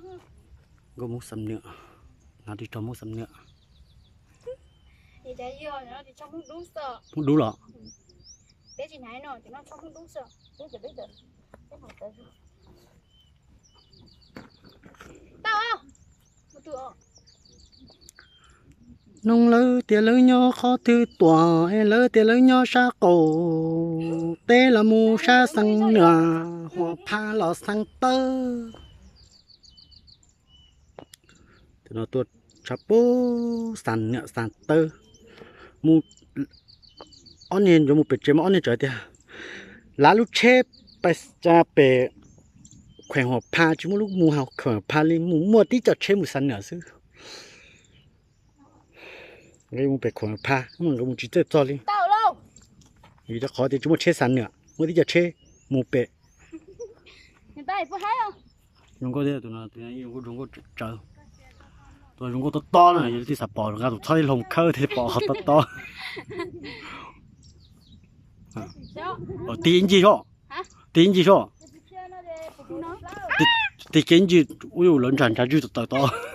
Nkauj Hmoob Xam Nwm, hnav ris tsho Hmoob Xam Nwm. Hmoob Dub los? Noog lawv tias lawv nyob qhov twg tuaj es lawv tias lawv nyob sab qaum teb los mus sab Xam Nwm, Huam Phaj los Xam Tawb. Tus no tuaj tshaj pub Xam Nwm Xam Tawb. Mus ob niag yuav mus pem tsev mas ob niag txawm tias lav lub tsheb pem kheem Huam Phaj, tsis muaj lub mus hauv kheem Huam Phaj li, mus muaj tib co tsheb mus Xam Nwm xwb. Nkawd mus pem kheem Huam Phaj, nkawd mus tsis txawj txog li. Vim rau qhov tias tsis muaj tsheb Xam Nwm, muaj tib co tsheb mus pem. Zoo nkauj thiab, tus no zoo nkauj, zoo nkauj tsawv. Tus zoo nkauj tob tob na, yog leej twg xav pom nqa tus txhob hlo khawb thiaj pom qhov tob tob. Tig ib ncig soj, tig ib ncig soj, tig kiag ib ncig, ua lawv ntshav ntshav ntswg tawm tawm tod.